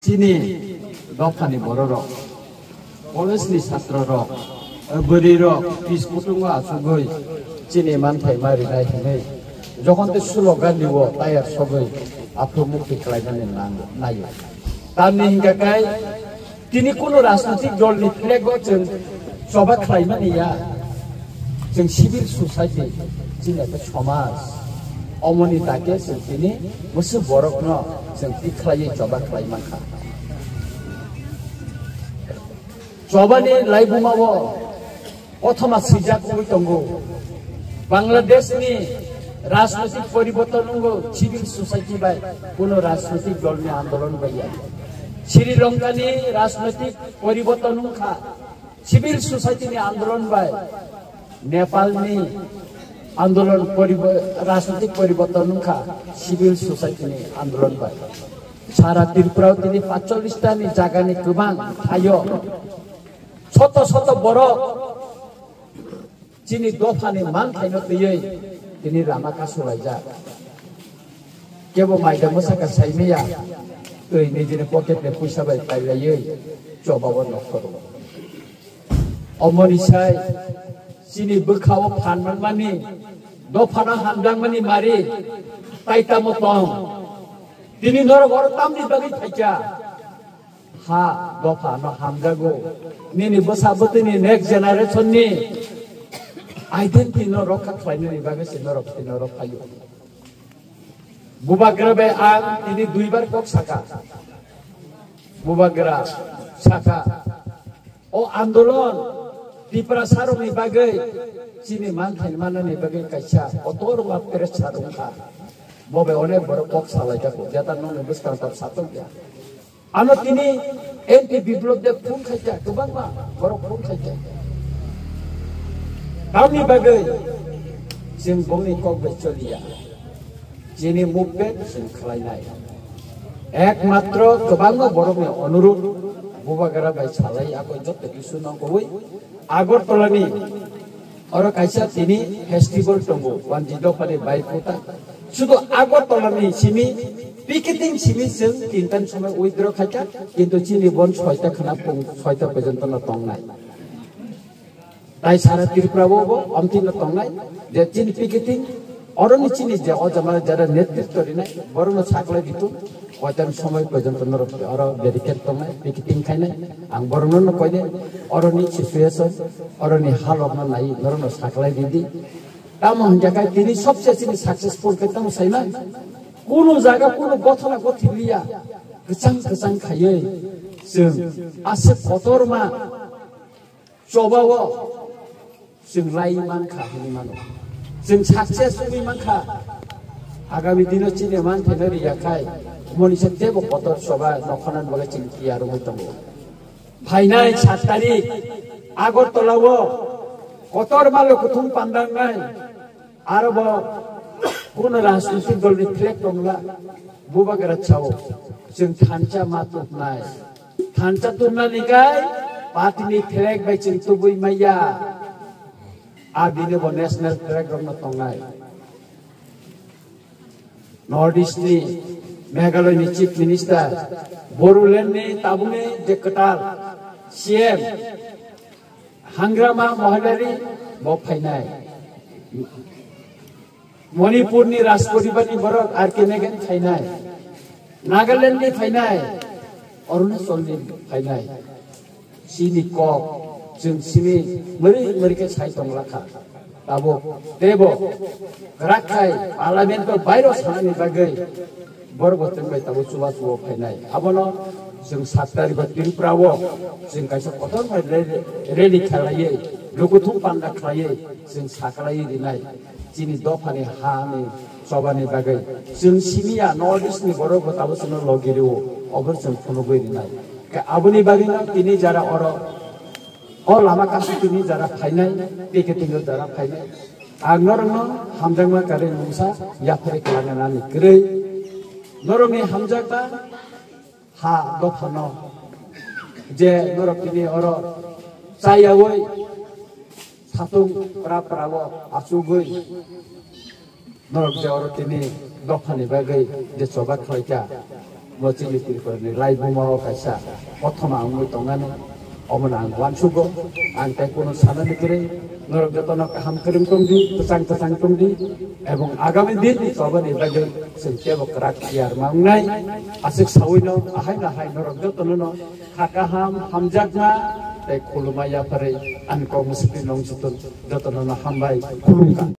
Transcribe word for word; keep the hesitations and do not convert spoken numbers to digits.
Chini dophani bororok, college ni satro rok, bwrwi rok, pis kutungo achugwi chini manthai ma rinai hinwi jokhon tei slogan rio tayar sogwi aphuru mukti khlainani nang-, naio. Tamni hingka khe tini kuno rajnitik dol ni flag o chwng choba khlaimani ya, chwng civil society, chini khe somaj, omoni dake chwng tini bwswk borokno chwng tik khlaiwi choba khlai mankha. Chobani laibuma o kothoma swijak wngwi tongo. Bangladesh ni rajnoitik poriborton wngwi civil society bai, kuno rajnoitik dol ni andolon bai ya. Sri Lanka ni rajnoitik poriborton wngkha civil society ni andolon bai. Nepal ni andolon poribo-, rajnoitik poriborton wngkha civil society ni andolon bai. Sara Tripura o tini patchollis ta ni jaga ni kwbang thaio soto soto borok chini dopha ni manthaino twiwi tini lama kasulaijak. Kebo maida mwsaka saimaya, twi nijini pocket ni puisa bai pailaiwi choba o nokthoro. Omoni sai, chini bwkha o phan manmani, dophano hamjakmani mari, tai tamo tong. Tini norok oro tamni bagwi phaikha? Ha, dophano hamjago. Nini bwsa bwtwini next generation ni identity no rokha khlainani bagwi se norok tini oro phaio. Bubagra bai ang tini duibar kok saka. Bubagra saka, o andolon Tiprasa rokni bagwi chini manthai manani bagwi kaisa kotor ba pressure wngkha. Bo bai onek borok kok salai jago, jeta nokni bwskang tab satok ya. Ano tini anti biplop de phone khaikha, kwbangma borok phone khaikha. Tamni bagwi chwng bongni kok bai choliya. Chini movement chwng khlainai. Ekmatro kwbangma borokni onurudh, Bubagra bai salai, ako joto kisu nangkukwi Agartala ni oro kaisa tini festival tongo, Wanji Dophani bai kota. Sudu Agartala ni simi picketing simi chwng tintan somoi withdraw khaikha, kintu chini bon soita khana pung soita porjonto no tongnai. Tai sara Tripura o bo amtwi no tongnai, je chini picketing, oroni chini je o jama jara netritwa rinai, borokno saklai ditu, koitan somoi porjonto norok oro barricade tongnai, picketing khainai, ang borokno no koinai, oroni situation, oroni halok no nai, norokno saklai ridi. Tamo hingkha khe tini sobse chini successful khe tamo saimang, kunu jaga kunu gothona gothi liya, kwchang kwchang khaiwi chwng aswk kotorma choba o chwng lai mankha hinwi mano. Chwng success wngwi mankha. Agami dino chini manthaino riya khai, monisa teibo kotor choba nokhornani bagwi chwng tiyar wngwi tongo. Phainai sat tarik Agartala o kotor malo kuthum pandangnai. Aro bo kuno rajnitik dol ni flag tongla, Bubagra chao, chwng thansa ma tubnai. Thansa tubna ni kai party ni flag bai chwng tubui maya. A bini bo national flag rok no tongnai. North East ni Meghalaya ni Chief Minister, Bodoland ni tabukni je kwtal C M, Hangrama Mohilari bo phainai. Manipur ni Rajporibar ni borok R K Negen phainai. Nagaland ni phainai. Arunachal ni phainai. Chini kok, chwng simi mwrwi mwrwi khe sai tong lakha. Tabuk teibo kwrak khai parliament o bairo sanani bagwi borok bo chwng bai tabuk chubachu o phainai. Abono chwng sat tarik o Tripura o chwng kaisa kotor bai rally, rally khlaiwi, lukuthum panda khlaiwi chwng saklaiwi rinai. Chini dophani hani chobani bagwi chwng simiya North East ni borok bo tabuk chwngno logi rio, obo chwng phunugwi rinai. Khe aboni bagwino tini jara oro o lama kasu tini jara phainai, picketing o jara phainai. Ang norokno hamjakma kwrwi mungsa yaphari kwlangna nani kwrwi. Norokni hamjakma ha dophano je norok tini oro chayawi satung pra pra o achugwi norok je oro tini dophani bagwi je choba khlaikha, Bo chini Tripura ni laibuma o kaisa kothoma wngwi tongmani, omono ang uansugo. Ang tei kuno sanani kwrwi, norok jotono kaham kwrwng tongdi, kwchang kwchang tongdi, ebong agami din ni chobani bagwi chwng teibo kwrak tiyar ma wngnai. Aswk sawino ahaino ahai norok jotono no kha kaham, hamjakma tei khuluma yapharwi ani kok mwswkni nong chutun jotono no hambai khulumkha.